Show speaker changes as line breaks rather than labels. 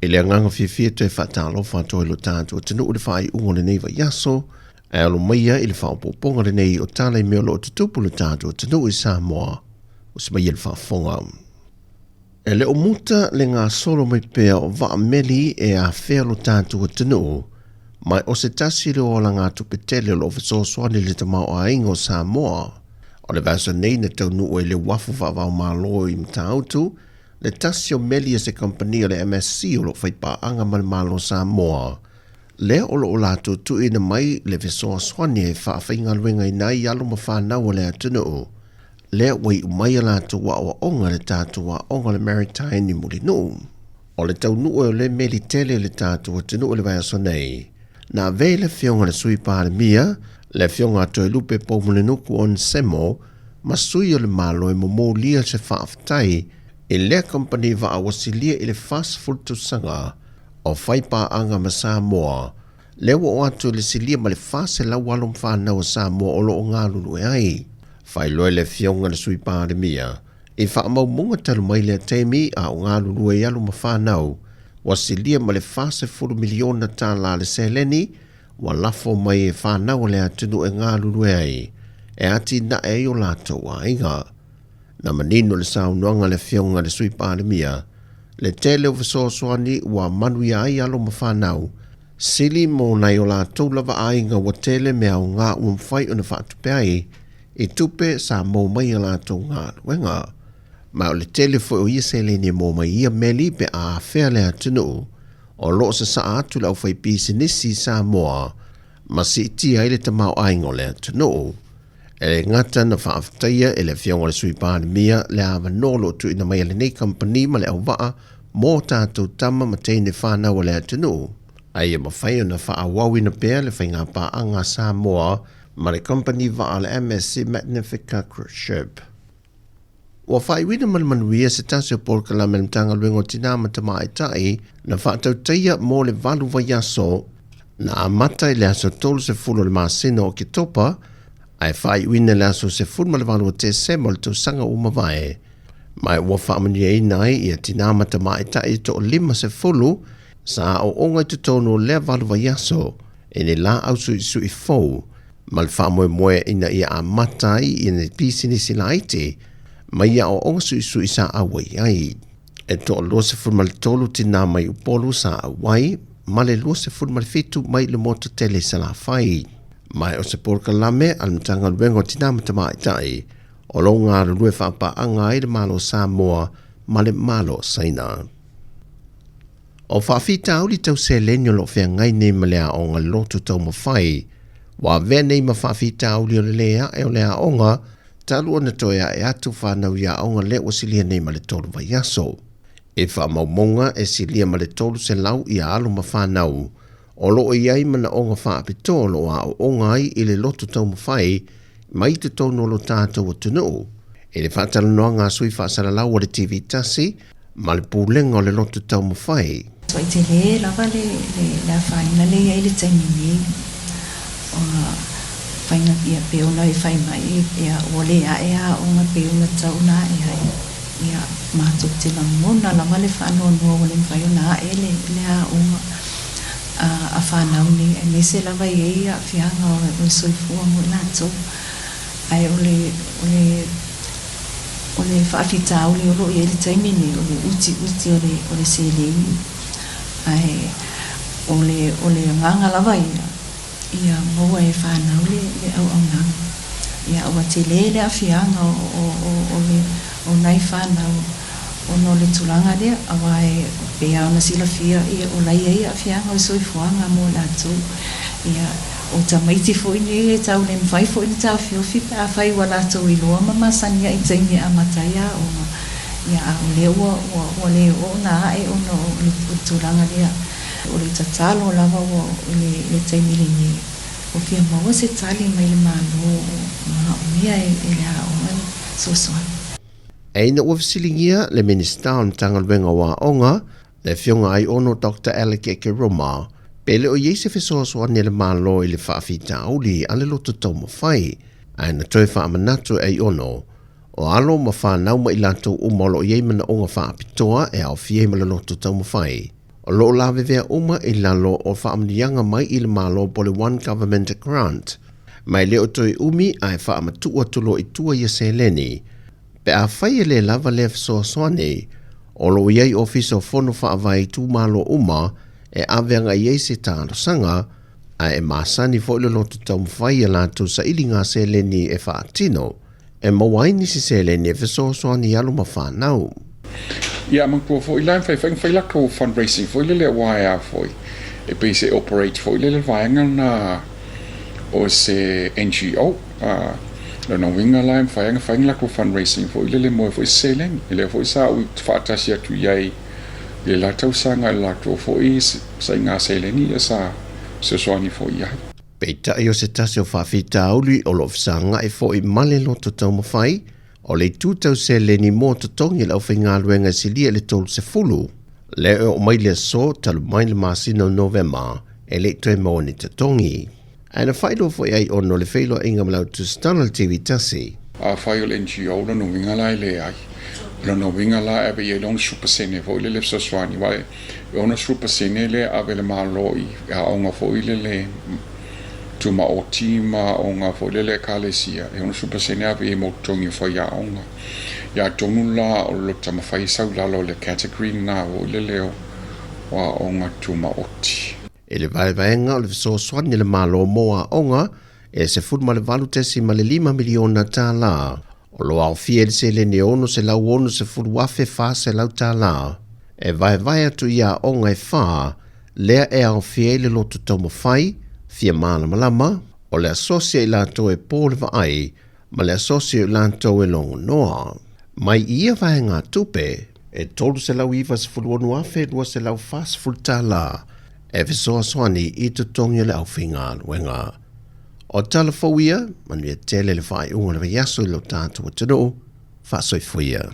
I le agaga fiafia e toe faatalofa atu ai lo tatou atunuu i le faaiuga o lenei vaiaso, ae alo maia i le faaopoopoga lenei o tala i mea o lo o tutupu i lo tatou atunuu i Samoa, o se maia le faafofoga. E le o muta le gasolo mai pea o vaa meli e afea lo tatou atunuu, ma o se tasi lea o alagatupe tele o lo o fesoasoani i le tamaoaiga o Samoa. O le vaiaso nei na taunuu ai le uafu faava-o-Malo i Matautu, le tasi o meli a se kamupani o le MSC o lo o faipaaga ma le Malo o Samoa, lea o lo o latou tuuina mai le fesoasoani e faafaigaluegaina ai alo ma fanau a le atunuu, lea ua iu mai a latou aoaoga i le tatou aoga o le Maritime i Mulinuu. O le taunuu o lea meli tele i le tatou atunuu i le vaiaso nei, na avea i le afioga i le Sui Palemia, le afioga a Toelupe Poumulinuku Onesemo, ma sui o le Malo e momolia se faafetai i lea kamupani vaa ua silia i le 40 tausaga o fai paaga ma Samoa, lea ua oo atu i le silia ma le 400 alo ma fanau a Samoa o lo o galulue ai. Faailoa e le Afioga i le Sui Palemia, i faamaumauga talu mai lea taimi a o galulue ai alo ma fanau, ua silia ma le $40 miliona tala le seleni ua lafo mai e fanau a le atunuu e galulue ai, e atinae ai o latou aiga. Na manino le saunoaga a le Afioga i le Sui Palemia, le tele o fesoasoani ua manuia ai alo ma fanau, sili mo nai o latou lava aiga ua tele mea aoga ua mafai ona faatupe ai i tupe sa maua mai i a latou galuega. Ma o le tele foi o ia seleni e maua mai i ia meli pe a afea le atunuu, o lo o sasaa atu le aufaipisinisi i Samoa ma siitia ai le tamaoaiga o le atunuu. E le gata na faafetaia e le Afioga i le Sui Palemia le avanoa o lo o tuuina mai e lenei kamupani ma le auvaa mo tatou tama ma teine fanau a le atunuu, a ia mafai ona faaauauina pea le faigapaaga a Samoa ma le kamupani vaa a le MSC Magnifica Cruise Ship. Ua faaiuina ma le manuia se tasi o polokalame a le Matagaluega o Tinā ma Tamaitai na faatautaia mo le valu vaiaso na amata i le aso 30 o le masina o Oketopa ae faaiuina i le aso 18 o Tesema o le tausaga ua mavae, ma ua faamanuiaina ai ia tinā ma tamaitai e toa-50 sa aooga i totonu o lea valu vaiaso i ni laau suisui fou ma le faamoemoe ina ia amata ai i ni pisinisi laiti mai ia aoaoga suisui sa auai ai. E toa-23 tinā mai Upolu sa auai ma le 27 mai le motu tele i Salafai. Ma o se polokalame a le Matagaluega o Tinā ma Tamaitai o lo o galulue faapaaga ai le Malo o Samoa ma le Malo o Saina. O faafitauli tau seleni o lo o feagai nei ma le aoga loto taumafai, ua avea nei ma faafitauli o le lē ae o le aoga talu ona toe ae atu fanau i aoga lea ua silia nei ma le tolu vaiaso. I faamaumauga e silia ma le 300 ia alo ma fanau o lo o i ai manaoga faapitoa o lo o aooga ai i le loto taumafai mai totonu o lo tatou atunuu. I le faatalanoaga a sui faasalalau a le TV tasi ma le Pulega o le Loto Taumafai.
Tuai tele lava le le afaina lea i ai le taimi nei ona faiga ia pei ona e fai mai ia ua le ae aoga pei ona tatau ona ae ai ia matou te lagona lava le faanoanoa ua le mafai ona ae le le aoga a fanau nei aemaise lava e i ai aafiaga o le soifua mo i latou ae o le o le O le faafitauli o lo o i ai le taimi nei, o le utiuti o le o le seleni, ae o le o le agaga lava ia, ia maua e fanau le le auaunaga. Ia ua tele le aafiaga o o o o le o nai fanau ona o le tulaga lea, aua e pei lava ona silafia ia o la e i ai aafiaga o le soifuaga mo i latou. Ia O tamaiti foi nei e tau le mafai foi ona taofiofi pe afai ua latou iloa ma masani ai i taimi e amata ai aoga, ia a o lea ua ua ua le oo ona ae ona o le o le tulaga lea. O le tatalo lava ua i le le taimi lenei, ua fia maua se tali mai le Malo o manaomia e e le aoga le fesoasoani.
Ina ua fesiligia le Minisita o le Matagaluega o Aoga, le Afioga Aiono Doctor Alec Ekeroma, pe le o i ai se fesoasoani a le Malo i le faafitauli a le loto taumafai, ae na toe faamanatu e Aiono, o alo ma fanau ma i latou uma o lo o i ai manaoga faapitoa e aofia ai ma le loto taumafai. O lo o lavevea uma i lalo o faamanuiaga mai i le Malo po o le One Government Grant, ma e le o toe umi ae faamatuu atu loa i tua ia seleni. Pe afai e le lava lea fesoasoani, o lo o i ai Ofisa o Fono Faavae i itumalo uma e ave agai ai se talosaga, ae e masani foi le loto taumafai i a latou sailiga seleni e faatino, e maua ai nisi seleni e fesoasoani i alo ma fanau.
Ia manatua foi la e mafai foi ona fai latou fundraising foi lele aua e a foi e pei se operate foi lele vaega lena o se NGO. A lona uiga la e mafai ona fai ni latou fundraising foi lele mo foi se seleni. Lea foi sa ou faatasi atu i ai i le la tausaga i le latou foi saiga seleni ia sa fesoasoani foi i ai.
Peitai o se tasi o faafitauli o lo o fesagai foi ma le loto taumafai, o le itu tau seleni mo totogi a le aufaigaluega e silia i le 30, lea e oo mai le aso talu mai le masina o Novema e le i toe maua ni totogi. Ae na faailoa foi ai ona o le feiloaiga ma le autusitala o le TV tasi.
Afai o le NGO lona uiga la e leai. O lona uiga la e ave i ai le 60% foi lele fesoasoani aua e 60% lea e ave e le Malo i aoga foi lele tumaoti ma aoga foi lele Ekalesia, e 60% ave i ai mo totogi o faiaoga. Ia atonu la o lo taumafai e sau i lalo o le category lena foi lele o aoga tumaoti.
I le vaevaega o le fesoasoani a le Malo mo aoga e $18.5 miliona tala, o lo o aofia i le seleni e $660,400 e vaevae atu i aoga e fa lea e aofia ai le loto taumafai, fia malamalama, o le asosi a i latou e po le vaai, ma le asosi o i latou e logonoa. Mai i ia vaegatupe, e $396,240 e fesoasoani i totogi o le aufaigaluega. O tala fou ia, manuia tele le faaiuga o le vaiaso i lo tatou atunuu, faasoifua ia.